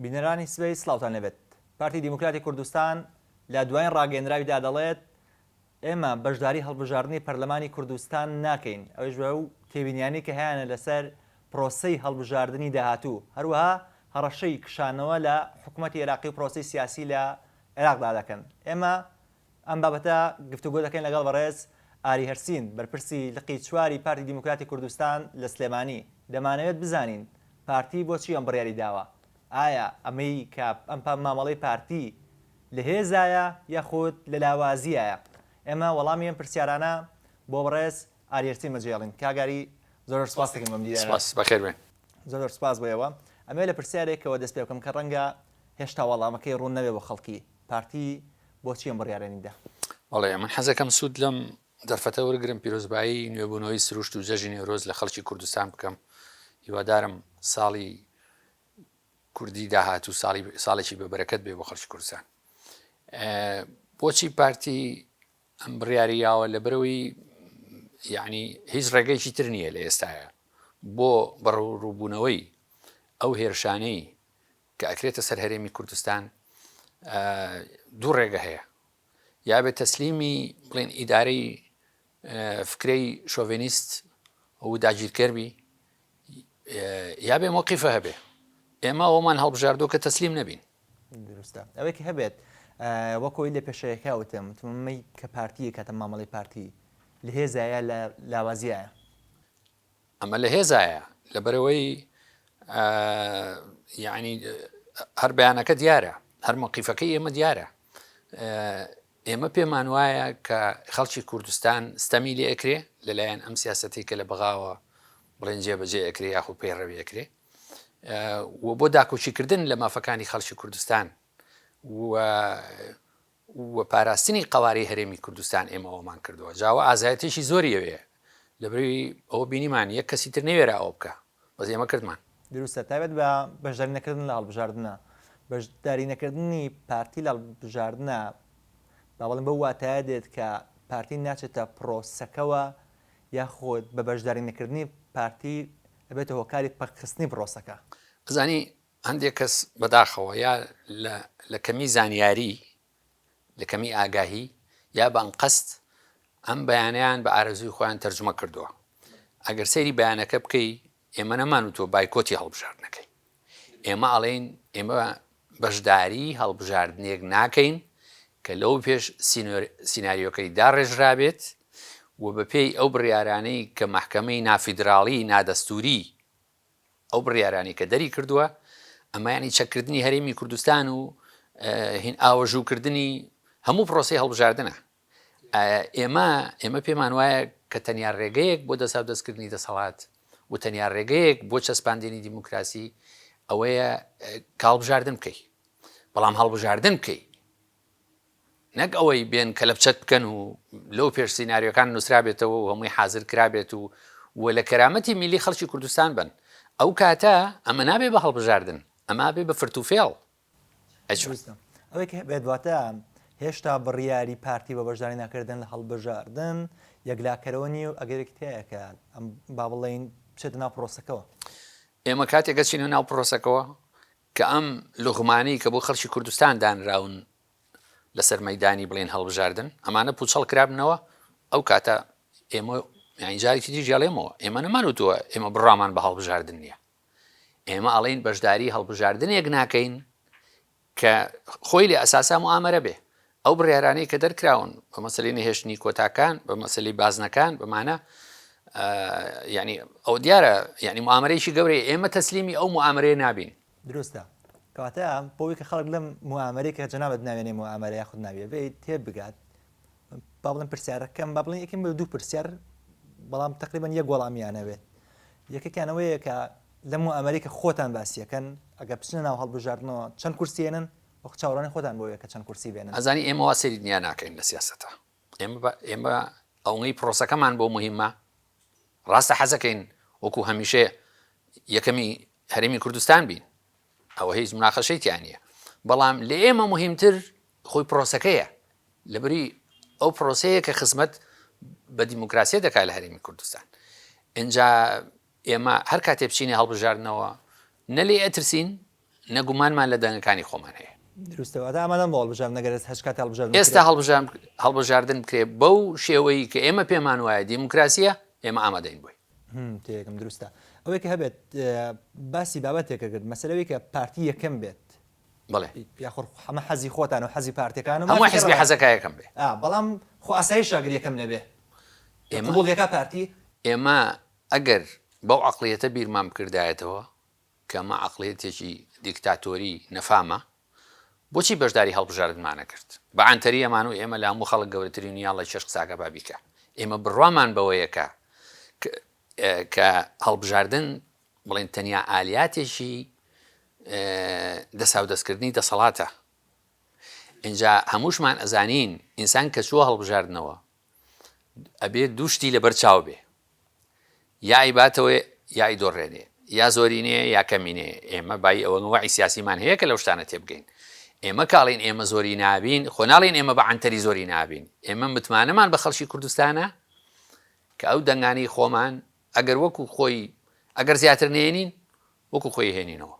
بینەرانی سبەی سڵاوتان لێبێت. پارتی دیموکراتی کوردستان لە دوایین ڕاگەیەندراویدا دەڵێت، ئێمە بەشداری هەڵبژاردنی پەرلەمانی کوردستان ناکەین، ئەویش بەو تێبینیانەی کە هەیانە لەسەر پرۆسەی هەڵبژاردنی داهاتوو، هەروەها هەڕەشەی کشانەوە لە حکومەتی عێراقی و پرۆسەی سیاسی لە عێراقدا دەکەن. ئێمە ئەم بابەتە گفتوگۆ دەکەین لەگەڵ بەڕێز ئاری هەرسین، بەرپرسی لقی چواری پارتی دیموکراتی کوردستان لە سلێمانی، دەمانەوێت بزانین پارتی بۆچی ئەم بڕیاری داوە؟ ئایا ئەمەی کە ئەم مامەڵەی پارتی لە هێزایە یاخود لە لاوازیایە؟ ئێمە وەڵامی ئەم پرسیارانە بۆ بەڕێز ئاری هەرسین بەجێڵین. کاک ئاری زۆر زۆر سوپاس دەکەین بۆ ئەم دیدارە. سوپاس، بەخێر بێن. زۆر زۆر سوپاس بۆ ئێوە. ئەمەوێت لە پرسیارێکەوە دەست پێ بکەم کە ڕەنگە هێشتا وەڵامەکەی ڕوون نەبێ بۆ خەڵکی، پارتی بۆچی ئەم بڕیارەنی دا؟ بەڵێ، من حەزەکەم سوود لەم دەرفەتە وەرگرم پیرۆزبایی نوێبوونەوەی سروشت و جەژنی نەورۆز لە خەڵکی کوردستان بکەم. هیوادارم ساڵی کوردی داهاتوو ساڵی ساڵێکی بە بەرەکەت بێ بۆ خەڵکی کوردستان. بۆچی پارتی ئەم بڕیاری یاوە؟ لەبەرەوەی یعنی هیچ ڕێگەیەکی تر نییە لە ئێستاە بۆ بەڕووبوونەوەی ئەو هێرشانەی کە ئەکرێتە سەر هەرێمی کوردستان دوو ڕێگە هەیە یا بێ تەسلیمی بڵێن ئیدارەی فکرەی شۆڤێنیست و داگیرکەر بی یا بێ مۆقیفە هەبێ ئێمە ئەومان هەڵبژاردۆ کە تەسلیم نەبین دروستە ئەوەی کە هەبێت وەکۆی لە پێشەیەکە وتم وتمەی کە پارتی کاتە مامەڵی پارتی لە هێزایە لە لاوازیایە ئەمە لە هێزایە لەبەرئەوەی یەعنی هەر بەیانەکە دیارە هەر مەوقیفەکەی ئێمە دیارە ئێمە پێمان وایە کە خەڵکی کوردستان ستەمی لێ ئەکرێ لەلایەن ئەم سیاسەتی کە لە بەغاوە بڵێن جێبەجێ ئەکرێ یاخود پەیڕەوی ئەکرێ و بۆ داکۆکیکردن لە مافەکانی خەڵکی کوردستان و و پاراستنی قەوارەی هەرێمی کوردستان ئێمە ئەوەمان کردووە جا ئەوە ئازایەتیەکی زۆری ئەوێ لەبری ئەوە بینیمان یەک کەسی تر نەوێرا ئەوە بکا بەس ئێمە کردمان. دروستە تایبەت بە بەشداری نەکردن لە هەڵبژاردنە بەشداری نەکردنی پارتی لە هەڵبژاردنە با بڵێم بەو واتایە دێت کە پارتی ناچێتە پرۆسەکەوە یاخود بە بەشداری نەکردنی پارتی ئەبێتە هۆکاری پەکخستنی پرۆسەکە. ئەزانی هەندێک کەس بەداخەوە یا لە لە کەمی زانیاری، لە کەمی ئاگاهی یا بە ئەنقەست ئەم بەیانەیان بە ئارەزووی خۆیان تەرجومە کردووە. ئەگەر سەیری بەیانەکە بکەی ئێمە نەمانوتووە بایکۆتی هەڵبژاردنەکەین. ئێمە ئەڵێین ئێمە بەشداری هەڵبژاردنێک ناکەین کە لەو پێش سیناریۆکەی داڕێژرابێت و بەپێی ئەو بڕیارانەی کە مەحکەمەی نافیدراڵی نادەستووری ئەو بڕیارانەی کە دەری کردووە ئەمە یانی چەککردنی هەرێمی کوردستان و هین ئاوەژووکردنی هەموو پرۆسەی هەڵبژاردنە ئێمە ئێمە پێمان وایە کە تەنیا ڕێگەیەک بۆ دەساو دەستکردنی دەسەڵات و تەنیا ڕێگەیەک بۆ چەسپاندنی دیموکراسی ئەوەیە کە هەڵبژاردن بکەی بەڵام هەڵبژاردن بکەی نەک ئەوەی بێن کەلەپچەت بکەن و لەو پێش سیناریۆکان نووسرابێتەوە و هەمووی حازر کرابێت و و لە کەرامەتی میلی خەڵکی کوردستان بن ئەو کاتە ئەمە نابێ بە هەڵبژاردن ئەمە بێ بە فرت و فێڵ. دروستە ئەوەی کە هەبێت واتە هێشتا بڕیاری پارتی بە بەشداری نەکردن لە هەڵبژاردن یەکلاکەرەوە نییە و ئەگەرێکی تایە کە ئەم با بڵێین بچێتە ناو پرۆسەکەوە. ئێمە کاتێک ئەچینە ناو پرۆسەکەوە کە ئەم لوغمانەی کە بۆ خەڵکی کوردستان دانراون لەسەر مەیدانی بڵێن هەڵبژاردن ئەمانە پوچەڵ کرابنەوە ئەو کاتە ئێمە یانی جارێکی دیش ئەڵێمەوە ئێمە نەمانوتووە ئێمە بڕامان بە هەڵبژاردن نییە ئێمە ئەڵێین بەشداری هەڵبژاردنێک ناکەین کە خۆی لە ئەساسا موئامەرە بێ ئەو بڕیارانەی کە دەرکراون بە مەسەلەی نەهێشتنی کۆتاکان بە مەسەلەی بازنەکان بەمانە یعنی ئەو دیارە یعنی موئامەرەیەکی گەورەیە ئێمە تەسلیمی ئەو موئامەرەیە نابین. دروستە کەواتە بۆ ئەوەی کە خەڵک لەم موئامەرەی کە جەنابت ناوێنێ موئامەرە یاخود ناویە بێ تێبگات با بڵێم پرسیارەکەم با بڵێن یەکەم بە دوو پرسیار بەڵام تقریبا یەک وەڵامیان هەبێت یەکێکیان ئەوەیە کە لەم موئامەرەی کە خۆتان باسیەکەن ئەگەر بچنە ناو هەڵبژاردنەوە چەند کورسیێنن وەک چاوەڕوانی خۆتان بۆیە کە چەند کورسی بێنن. ئەزانی ئێمە وا سەیری دنیا ناکەین لە سیاسەتا ئێمە بە ئێمە ئەوەی پرۆسەکەمان بۆ مهمە ڕاستە حەزەکەین وەکو هەمیشە یەکەمی هەرێمی کوردستان بین ئەوە هیچ مناقەشەی تیا نییە بەڵام لە ئێمە مهمتر خۆی پرۆسەکەیە لەبری ئەو پرۆسەیە کە خزمەت بە دیموکراسیە دەکات لە هەرێمی کوردستان ئینجا ئێمە هەر کاتێ بچینە هەڵبژاردنەوە نە لێ ئەترسین. نە گومانمان لە دەنگەکانی خۆمان هەیە. دروستە واتە ئامادەن بۆ هەڵبژاردن ئەگەر هەچ کاتێ هەڵبژاردن ئێستا هەڵبژان هەڵبژاردن بکرێ بەو شێوەی کە ئێمە پێمان وایە دیموکراسیە ئێمە ئامادەین بۆی. تێگەم دروستە ئەوەی کە هەبێت باسی بابەتێکە کرد مەسەلەوەی کە پارتی یەکەم بێت بەڵێ یاخۆ حەمە حەزی خۆتان و حەزی پارتەکان و هەموو حزبی حەزەکە یەکەم بێ بەڵام خۆ ئاسایی شاگر یەکەم نەبێ ئێمە قبوڵ یەکا پارتی ئێمە ئەگەر بەو عەقڵیەتە بیرمان بکردایەتەوە کە ئەمە عەقڵیەتێکی دیکتاتۆری نەفامە، بۆچی بەشداری هەڵبژاردنمان نەکرد؟ بە عەنتەری ئەمان و ئێمە لە هەموو خەڵک گەورەترین و یاڵڵە کێش قساکە با بیکا. ئێمە بڕوامان بەوەیە کە کە هەڵبژاردن بڵێن تەنیا ئالیاتێکی دەساودەستکردنی دەسەڵاتە. ئینجا هەمووشمان ئەزانین ئینسان کە چووە هەڵبژاردنەوە ئەبێ دوو شتی لەبەر چاو بێ یا ئەیباتەوە یا ئەیدۆڕێنێ یا زۆرینەیە یا کەمینەیە ئێمە بای ئەوە وەعی سیاسیمان هەیە کە لەو شتانە تێبگەین ئێمە کاڵین ئێمە زۆری نابین خۆ ناڵین ئێمە بە عەنتەری زۆری نابین ئێمە متمانەمان بە خەڵکی کوردستانە کە ئەو دەنگانی خۆمان ئەگەر وەکو خۆی ئەگەر زیاتر نێنین وەکو خۆی هێنینەوە.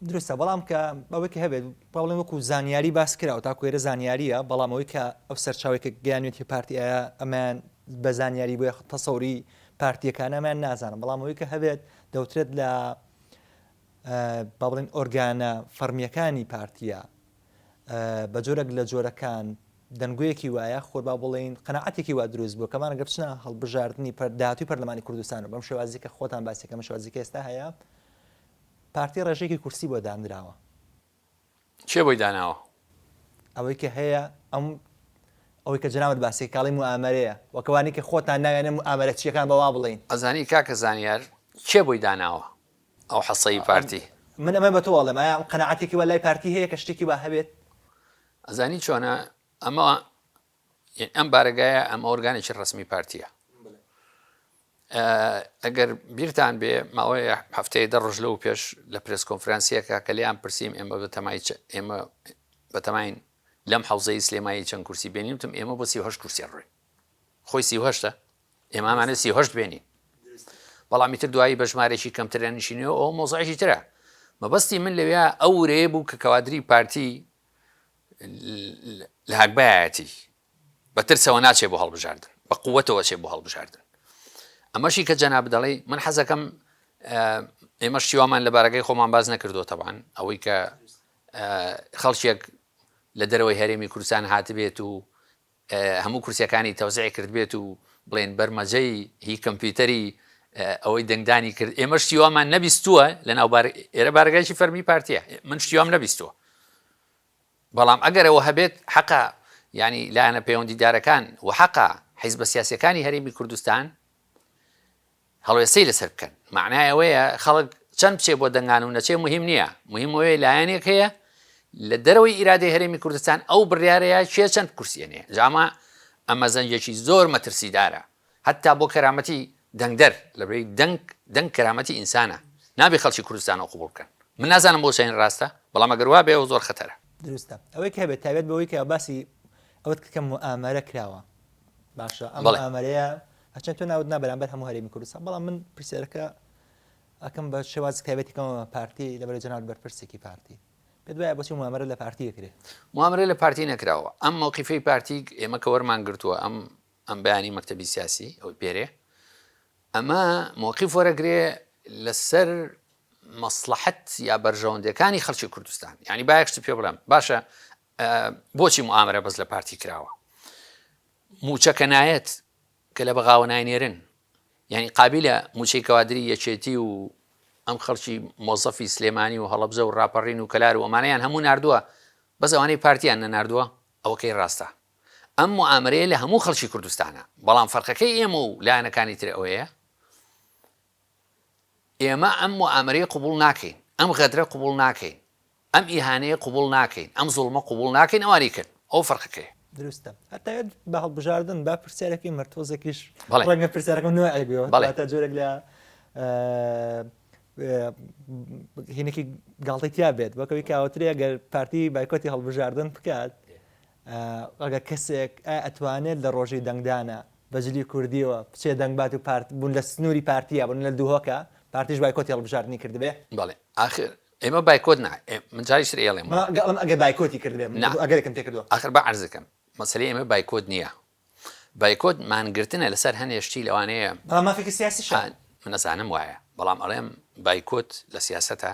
دروستە بەڵام کە ئەوەی کە هەبێت با بڵێین وەکو زانیاری باس کراوە تاکو ئێرە زانیاریە بەڵام ئەوەی کە ئەو سەرچاوەی کە گەیانوێتی پارتی ئایا ئەمەیان بە زانیاری بۆ یاخود تەسەوری پارتیەکانە ئەمەیان نازانم بەڵام ئەوەی کە هەبێت دەوترێت لە با بڵێین ئۆرگانە فەرمیەکانی پارتیە بە جۆرێک لە جۆرەکان دەنگۆیەکی وایە خۆر با بڵێین قەناعەتێکی وا دروست بووە کەمان گەر بچنە هەڵبژاردنی پەر داهاتووی پەرلەمانی کوردستان و بەم شێوازی کە خۆتان باسی کەم شێوازی کە ئێستا هەیە پارتی ڕێژەیەکی کورسی بۆ دانراوە. کێ بۆی داناوە؟ ئەوەی کە هەیە ئەم ئەوەی کە جەنابت باسی کاڵی موئامەرەیە وەک ئەوانەی کە خۆتان ناویانە موئامەرەچییەکان بە وا بڵێین. ئەزانی کاکە زانیار کێ بۆی داناوە ئەو حەسەی پارتی؟ من ئەمە بە تۆ ئەڵێم ئایا ئەم قەناعەتێکی وا لای پارتی هەیە کە شتێکی وا هەبێت؟ ئەزانی چۆنە ئەمە ئەم بارەگایە ئەم ئۆرگانێکی ڕسمی پارتیە ئەگەر بیرتان بێ ماوەی هەفتەیە دە ڕۆژ لەو پێش لە پرێس کۆنفرانسیەکە کە لیان پرسییم ئێمە بەتەمای ئێمە بەتەماین لەم حوزەی سلێمایی چەند کورسی بێنین وتم ئێمە بۆ 38 کورسی ڕۆین خۆی 38 ئێمە ئەمانە 38 بێنین بەڵام ئیتر دوایی بە ژمارێکی کەمتر نشینەوە ئەو مۆزعێکی ترە مەبەستی من لەوێ ئەو ورەیە بوو کە کەوادری پارتی لە هەگبایەتی بە ترسەوە ناچێ بۆ هەڵبژاردن بە قووەتەوە چێ بۆ هەڵبژاردن ئەمەشی کە جەناب دەڵێ من حەزەکەم ئێمە شتیوامان لە بارەگەی خۆمان باز نەکردو تەبان ئەوەی کە خەڵکێک لە دەرەوەی هەرێمی کوردستان هاتبێت و هەموو کورسیەکانی تەوزیعی کردبێت و بڵێن بەرمەجەی هی کەمپیوتەری ئەوەی دەنگدانی کرد ئێمە شتی وامان نەبیستووە لە ناو بار ئێرە بارگایکی فەرمی پارتیە من شتی وام نەبیستووە بەڵام ئەگەر ئەوە هەبێت حەقە ینی لایەنە پەیوەندیدارەکان و حەقە حیزبە سیاسەکانی هەرێمی کوردستان هەڵوێستەی لەسەر بکەن مەعنای ئەوەیە خەڵک چەند بچێ بۆ دەنگان و نەچێ مهم نییە مهم ئەوەیە لایەنێک هەیە لە دەرەوەی ئیرادەی هەرێمی کوردستان ئەو بڕیارەیە کێ چەند کورسیەنێ جامە ئەمە زەنگێکی زۆر مەترسیدارە هەتا بۆ کەرامەتی دەنگدەر لەبەری دەنگ دەنگ کەرامەتی ئینسانە نابێ خەڵکی کوردستان ئەو قبوڵ بکەن من نازانم بۆ چەند ڕاستە بەڵام ئەگەر وابێ ئەو زۆر خەتەرە. دروستە ئەوەی کە هەبێت تایبەت بەوەی کە باسی ئەوەت کرد کە موئامەرە کراوە باشە ئەم موئامەرەیە هەرچەند تۆ ناوت نا بەرامبەر هەموو هەرێمی کوردستان بەڵام من پرسیارەکە ئەکەم بە شێوازی تایبەتی کەمەوە پارتی لەبەر جەنابت بەرپرسێکی پارتی پێت وایە بۆچی موامەرە لە پارتی ئەکرێ؟ موامەرە لە پارتی نەکراوە ئەم مەوقیفەی پارتی ئێمە کە وەرمان گرتووە ئەم ئەم بەیانی مەکتەبی سیاسی ئەوی پێرێ ئەمە مەوقیف وەرەگرێ لەسەر مەسڵەحەت یا بەرژەوەندەکانی خەڵکی کوردستان یعنی با یەک شت پێ بڵێم باشە بۆچی موامەرە بەس لە پارتی کراوە مووچە کە نایەت کە لە بەغاوە ناینێرن یانی قابیلە مووچەی کەوادری یەکێتی و ئەم خەڵکی مۆزەفی سلێمانی و هەڵەبجە و ڕاپەڕین و کەلار و ئەمانەیان هەموو ناردووە بەس ئەوانەی پارتیان نەناردووە ئەوەکەی ڕاستە ئەم موئامەرەیە لە هەموو خەڵکی کوردستانە بەڵام فەرقەکەی ئێمە و لایەنەکانی تر ئەوەیە ئێمە ئەم موئامەرەیە قبوڵ ناکەین ئەم غەدرە قبوڵ ناکەین ئەم ئیهانەیە قبوڵ ناکەین، ئەم زوڵمە قبوڵ ناکەین، ئەوانی کرد، ئەوە فەرقەکەیە. دروستە. هەتا یەت بە هەڵبژاردن با پرسیارەکەی مەر تۆزێکیش بەڵێ. ڕەنگە پرسیارەکەم نوعێک بێ بەڵێ. واتە جۆرێک لە هینێکی گاڵتەی تیا بێت وەک ئەوەی کە ئەوترێ ئەگەر پارتی بایکۆتی هەڵبژاردن بکات ئەگەر کەسێک ئایا ئەتوانێت لە ڕۆژی دەنگدانە بە جلی کوردیەوە بچێ دەنگ بات و پارت بوون لە سنووری پارتیە بوون لە دهۆکە پارتیش بایکۆتی هەڵبژاردنی کردبێ؟ بەڵێ ئاخر. ئێمە بایکۆت نا من جاری تر ئێڵێم ئەڵێم ئەگەر بایکۆتی کردبێ نا ئەگەرێکم پێ کردووە. ئاخر با عەرزکەم مەسەلەی ئێمە بایکۆت نییە بایکۆت مانگرتنە لەسەر هەنێ شتی لەوانەیە بەڵام مافێکی سیاسیشە. من ئەزانم وایە بەڵام ئەڵێم بایکۆت لە سیاسەتە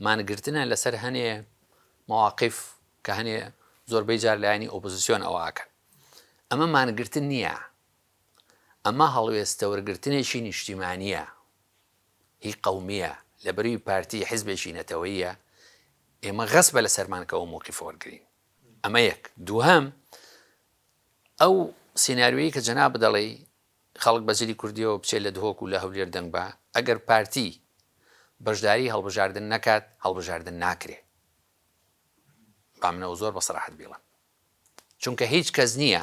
مانگرتنە لەسەر هەنێ مەواقیف کە هەنێ زۆربەی جار لایەنی ئۆپۆزیسیۆن ئەوە ئەکەن ئەمە مانگرتن نییە ئەمە هەڵوێستەوەرگرتنێکی نیشتیمانییە هی قەومییە، لەبەروی پارتی حیزبێکی نەتەوەییە، ئێمە غەسبە لەسەرمان کە ئەو مەوقیفە وەرگرین. ئەمە یەک. دووهەم، ئەو سیناریۆیەی کە جەنابت دەڵێی خەڵک بە جلی کوردییەوە بچێت لە دهۆک و لە هەولێر دەنگ با، ئەگەر پارتی بەشداری هەڵبژاردن نەکات، هەڵبژاردن ناکرێ. با من ئەوە زۆر بە سەراحەت بیڵێم. چونکە هیچ کەس نییە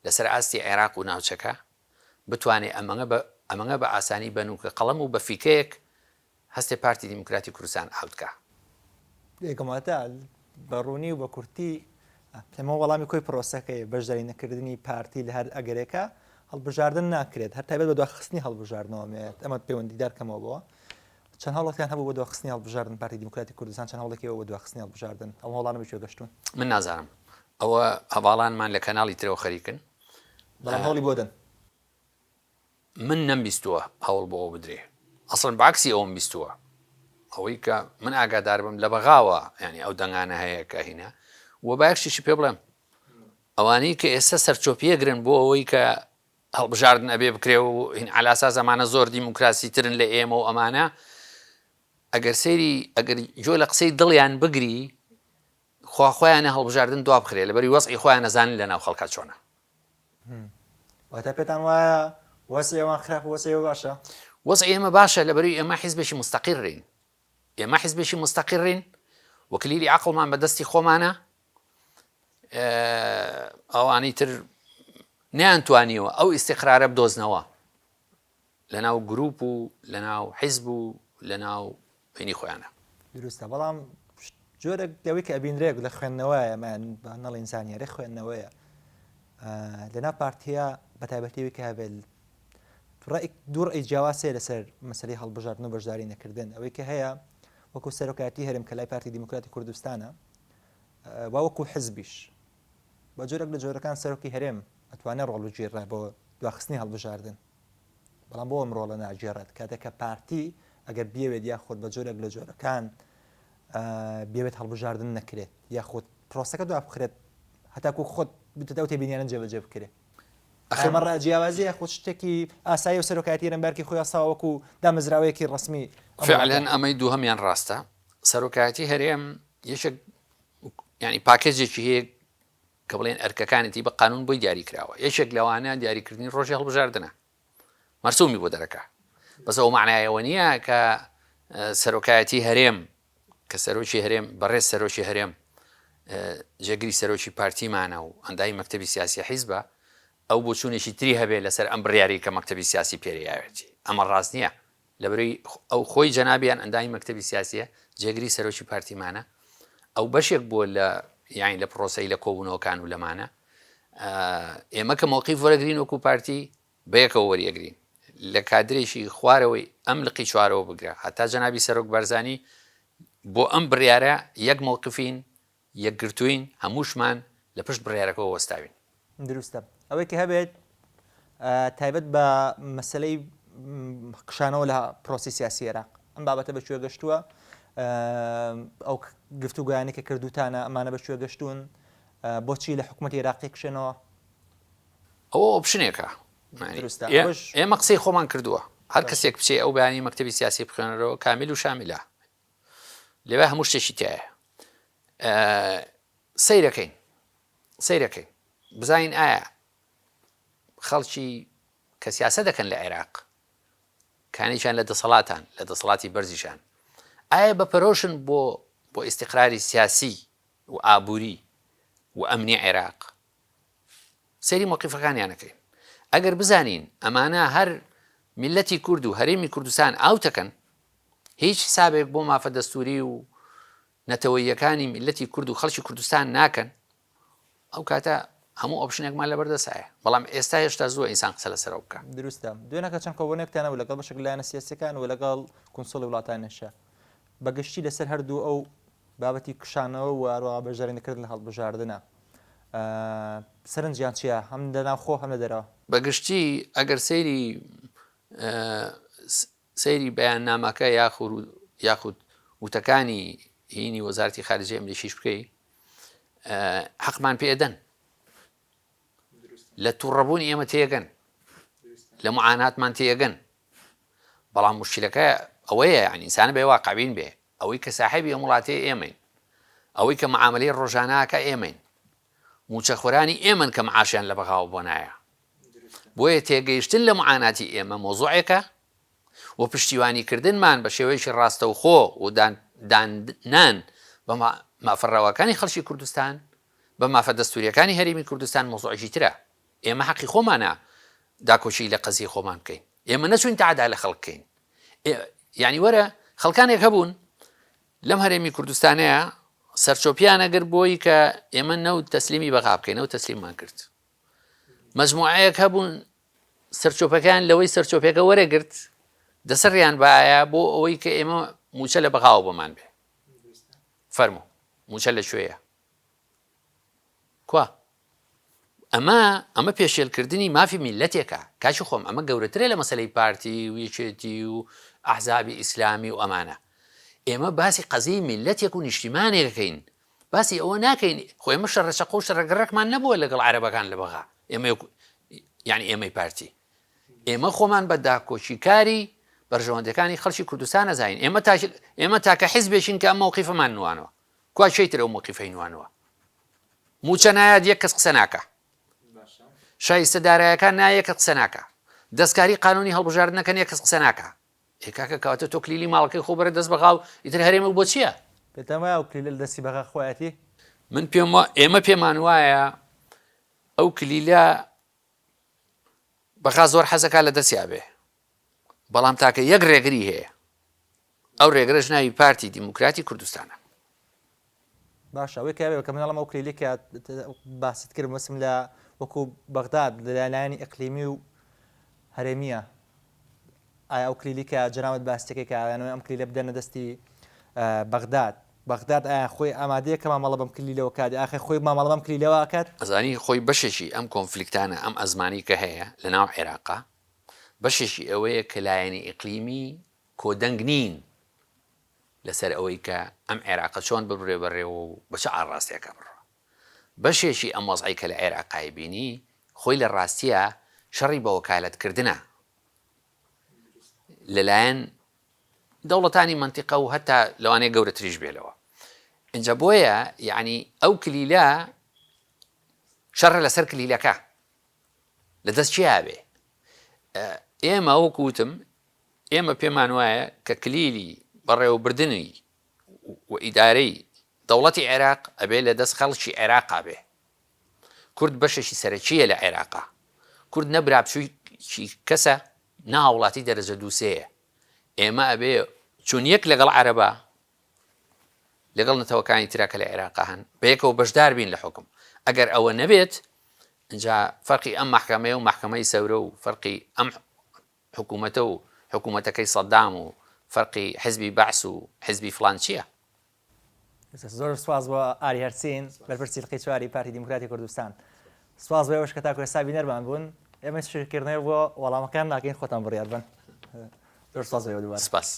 لەسەر ئاستی عێراق و ناوچەکە بتوانێ ئەمەنگە بە ئەمەنگە بە ئاسانی بە نووکە قەڵەم و بە فیکەیەک هەستێ پارتی دیموکراتی کوردستان ئاوت کا. یەکەم واتە بە ڕوونی و بە کورتی ئەمە وەڵامی کۆی پرۆسەکەیە، بەشداری نەکردنی پارتی لە هەر ئەگەرێکا هەڵبژاردن ناکرێت، هەر تایبەت بە دواخستنی هەڵبژاردنەوە مێت ئەمە پەیوەندیدار کەمەوە بۆ چەند هەوڵێکتان هەبوو بۆ دواخستنی هەڵبژاردن پارتی دیموکراتی کوردستان چەند هەوڵێکی هەبوو بۆ دواخستنی هەڵبژاردن ئەو هەوڵانە بە کوێ گەشتوون؟ من نازانم ئەوە هەڤاڵانمان لە کەناڵی ترەوە خەریکن. بەڵام هەوڵی بۆ دەن. من نەمبیستووە هەوڵ بۆ ئەوە بدرێ ئەسڵەن بە عەکسی ئەوەم بیستووە ئەوەی کە من ئاگادار بم لە بەغاوە یانی ئەو دەنگانە هەیە کە هینە و با یەک شتیشی پێ بڵێم ئەوانەی کە ئێستا سەرچۆپیەگرن بۆ ئەوەی کە هەڵبژاردن ئەبێ بکرێ و هین عەلاساس ئەمانە زۆر دیموکراسی ترن لە ئێمە و ئەمانە ئەگەر سەیری ئەگەر گوێ لە قسەی دڵیان بگری خوا خۆیانە هەڵبژاردن دوا بخرێ لەبەری وەزعی خۆیان ئەزانن لە ناو خەڵکا چۆنە. واتە پێتان وایە وەزعی ئەوان خراپە وەزعی ئێوە باشە؟ وەزعی ئێمە باشە لەبەری ئێمە حیزبێکی مستەقیڕین ئێمە حیزبێکی مستەقیڕین و کلیلی عەقڵمان بە دەستی خۆمانە ئەوانەی تر نەیانتوانیوە ئەو ئیستیقرارە بدۆزنەوە لەناو گروپ و لەناو حیزب و لەناو هینی خۆیانە. دروستە بەڵام جۆرێک لەوەی کە ئەبینرێک لە خوێندنەوەیە من نەڵێن زانیاری خوێندنەوەیە لەناو پارتیە بە تایبەتیەوەی کە هەبێت ڕێک دوو ڕێی جیاواز هەیە لەسەر مەسەلەی هەڵبژاردن و بەشداری نەکردن ئەوەی کە هەیە وەکو سەرۆکایەتی هەرێم کە لای پارتی دیموکراتی کوردستانە وا وەکو حزبیش بە جۆرێک لە جۆرەکان سەرۆکی هەرێم ئەتوانێت ڕۆڵ بگێڕێت بۆ دواخستنی هەڵبژاردن بەڵام بۆ ئەم ڕۆڵە ناگێڕێت کاتێک کە پارتی ئەگەر بیەوێت یاخود بە جۆرێک لە جۆرەکان بیەوێت هەڵبژاردن نەکرێت یاخود پرۆسەکە دوا بخرێت هەتاکو خۆت بتێت ئەو تێبینیانە جێبەجێ بکرێت ئەمە ڕا جیاوازی یاخود شتێکی ئاسایی و سەرۆکایەتی هەرێم بارکی خۆی هەستاوە وەکو دامەزراوەیەکی ڕەسمی فعلا ئەمەی دووهەمیان ڕاستە سەرۆکایەتی هەرێم یەکێک یانی پاکێجێکی هەیە کە بڵێن ئەرکەکانێتی بە قانون بۆی دیاری کراوە یەکێک لەوانە دیاریکردنی ڕۆژی هەڵبژاردنە مەرسومی بۆ دەرەکە بەس ئەو معنایەوە نییە کە سەرۆکایەتی هەرێم کە سەرۆکی هەرێم بەڕێز سەرۆکی هەرێم جێگری سەرۆکی پارتیمانە و ئەندامی مەکتەبی سیاسی حیزبە ئەو بۆچوونێکی تری هەبێ لەسەر ئەم بڕیاری کە مەکتەبی سیاسی پێریاوێتی ئەمە ڕاست نییە لەبەرئەوەی ئەو خۆی جەنابیان ئەندامی مەکتەبی سیاسیە، جێگری سەرۆکی پارتیمانە، ئەو بەشێک بووە لە یانی لە پرۆسەی لە کۆبوونەوەکان و لەمانە. ئێمە کە مەوقیف وەرەگرین وەکو پارتی بەیەکەوە وەریەگرین لە کادرێکی خوارەوەی ئەم لقی چوارەوە بگرە هەتا جەنابی سەرۆک بارزانی بۆ ئەم بڕیارە یەک مەوقفین یەکگرتووین، هەمووشمان لە پشت بڕیارەکەوە وەستاوین. دروستە. ئەوەی کە هەبێت تایبەت بە مەسەلەی کشانەوە لە پرۆسی سیاسی عێراق ئەم بابەتە بە کوێ گەشتووە؟ ئەو گفتوگۆیانەی کە کردووتانە ئەمانە بە کوێ گەشتوون؟ بۆچی لە حکوومەتی عێراقی کشێنەوە؟ ئەوە option ێکە. ئێمە قسەی خۆمان کردووە. هەر کەسێک بچێ ئەو بەیانی مەکتەبی سیاسی بخوێنەرەوە کامیل و شامیلە. لەوێ هەموو شتێکی تایە سەیرەکەین سەیرەکەین بزانین ئایا خەڵکی کە سیاسە دەکەن لە عێراق کانێکیان لە دەسەڵاتان لە دەسەڵاتی بەرزیشان ئایا بە پەرۆشن بۆ بۆ ئیستیقراری سیاسی و ئابووری و ئەمنی عێراق سەیری مەوقیفەکانیان ئەکەین ئەگەر بزانین ئەمانە هەر میللەتی کورد و هەرێمی کوردستان ئاوتەکەن هیچ حسابێک بۆ مافە دەستوری و نەتەوەییەکانی میللەتی کورد و خەڵکی کوردستان ناکەن ئەو کاتە هەموو option ێکمان لەبەردەسایە بەڵام ئێستا هێشتا زووە ئینسان قسە لەسەرەوە بکە. دروستە. دوێنەکە چەند کۆبوونەوەیەکتان هەبوو لەگەڵ بەشێک لە لایەنە سیاسییەکان و لەگەڵ کونسوڵی وڵاتانیشا. بە گشتی لەسەر هەردوو ئەو بابەتی کشانەوە و هەروەها بەشداری نەکردن لە هەڵبژاردنە سەرنجیان چییە هەم لە ناوخۆ هەم لە دەرەوە؟ بە گشتی ئەگەر سەیری سەیری بەیاننامەکە یاخود وتەکانی هینی وەزارەتی خارجەی ئەمریکیش بکەی حەقمان پێ ئەدەن لە تووڕەبوونی ئێمە تێگەن لە معاناتمان تێگەن بەڵام مشکلەکە ئەوەیە یعنی ئینسانە بێ واقعبین بێ ئەوەی کە ساحێبی ئەم وڵاتەیە ئێمەین ئەوەی کە معاملەی ڕۆژاناکە ئێمەین موچەخۆرانی ئێمەن کە معاشیان لە بەغاوە بۆ نایە بۆیە تێگەیشتن لە معاناتی ئێمە مۆزوعێکە و پشتیوانی کردنمان بە شێوەیەکی ڕاستەوخۆ و داننان بە مافە ڕەواکانی خەڵکی کوردستان بە مافە دەستوریەکانی هەرێمی کوردستان مۆزوعێکی ترە ئێمە حەقی خۆمانە داکۆکی لە قەزیەی خۆمان بکەین ئێمە نەچوین تەعدا لە خەڵک بکەین یعنی وەرە خەڵکانێک هەبوون لەم هەرێمی کوردستانەیە سەرچۆپیان ئەگر بۆی کە ئێمە نەوت تەسلیمی بەغا بکەین ئەو تەسلیممان کرد مەجموعەیەک هەبوون سەرچۆپەکان لەوەی سەرچۆپێکە وەرەگرت دەسەریان باە بۆ ئەوەی کە ئێمە موچە لە بەغاوە بۆمان بێ فەرموو موچە لە کوێیە کوا ئەمە ئەمە پێشێلکردنی مافی میللەتێکە کاکی خۆم ئەمە گەورەترە لە مەسەلەی پارتی و یەکێتی و ئەحزابی ئیسلامی و ئەمانە ئێمە باسی قەزیەی میللەتێک و نیشتیمانێکەکەین باسی ئەوە ناکەین خۆ ئێمە شەڕەچەقۆ و شەڕەگەڕەکمان نەبووە لەگەڵ عەرەبەکان لە بەغا ئێمە یعنی ئێمەی پارتی ئێمە خۆمان بە داکۆکیکاری بەرژەوەندەکانی خەڵکی کوردستان ئەزانین ئێمە ئێمە تاکە حزبێکین کە ئەم مەوقیفەمان نوانەوە کوا کێی تر ئەو مەوقیفەی نوانوە؟ موچە نایات یەک کەس قسە ناکا. شایستە دارایەکان نایە یەک کەس قسە ناکا. دەستکاری قانونی هەڵبژاردنەکەن یەک کەس قسە ناکا. ئێ کاکە کەواتە تۆ کلیلی ماڵەکەی خۆ بەرە دەست بەغا و ئیتر هەرێمێک بۆ چییە؟ پێتان وایە ئەو کلیلە لە دەستی بەغا خۆیەتی؟ من پێم وا ئێمە پێمان وایە ئەو کلیلە بەغا زۆر حەزەکا لە دەستیا بێ بەڵام تاکە یەک ڕێگری هەیە ئەو رێگرەش ناوی پارتی دیموکراتی کوردستانە. باشە ئەوەی کە کە من ئەڵێم ئەو کلیلەی کە باست کرد مەبەستم لە وەکو بەغداد لە لایەنی ئیقلیمی و هەرێمییە ئایا ئەو کلیلی کە جەنابت باستەکەی کە ئەیانەوێ ئەم کلیلە بدەنە دەستی بەغداد بەغداد ئایا خۆی ئامادەیە کە مامەڵە بەم کلیلەوە کات ئاخر خۆی مامەڵە بەم کلیلەوە ئەکات؟ ئەزانی خۆی بەشێکی ئەم کۆنفلیکتانە ئەم ئەزمانەی کە هەیە لەناو عێراقا بەشێکی ئەوەیە کە لایەنی ئیقلیمی کۆدەنگ نین لەسەر ئەوەی کە ئەم عێراقە چۆن ببرێ بەڕێوە و بە چ ئاڕاستەیەکا بڕوا. بەشێکی ئەم وەزعەی کە لە عێراقای بینی خۆی لە ڕاستیا شەڕی بە وەکالەت کردنە لەلایەن دەوڵەتانی مەنتیقە و هەتا لەوانەیە گەورەتریش بێ لەوە. ئینجا بۆیە یەعنی ئەو کلیلە شەڕە لەسەر کلیلەکە لە دەست کێیا بێ؟ ئێمە وەکو وتم ئێمە پێمان وایە کە کلیلی بەڕێوەبردنی و ئیدارەی دەوڵەتی عێراق ئەبێ لە دەست خەڵکی عێراقا بێ. کورد بەشێکی سەرەکییە لە عێراقا. کورد نە برابچووکی کەسە، نە هاوڵاتی دەرەجە دووسێیە. ئێمە ئەبێ چون یەک لەگەڵ عەرەبا، لەگەڵ نەتەوەکانی ترا کە لە عێراقا هەن، بەیەکەوە بەشدار بین لە حوکم. ئەگەر ئەوە نەبێت، ئینجا فەرقی ئەم مەحکەمەیە و مەحکەمەی سەورە و فەرقی ئەم حکومەتە و حکومەتەکەی سەدام و فەرقی حزبی بەعس و حزبی فڵان چیە؟ زۆر سوپاس بۆ ئاری هەرسین بەرپرسی لقی چواری پارتی دیموکراتی کوردستان. سوپاس بۆ ئێوەش کە تاکو ئێستا بینەرمان بوون. ئێمە هیچ شیکردنەوەیەک بۆ وەڵامەکان ناکەین خۆتان بڕیار بەن. زۆر سوپاس بۆ ئێوە دووبارە. سوپاس.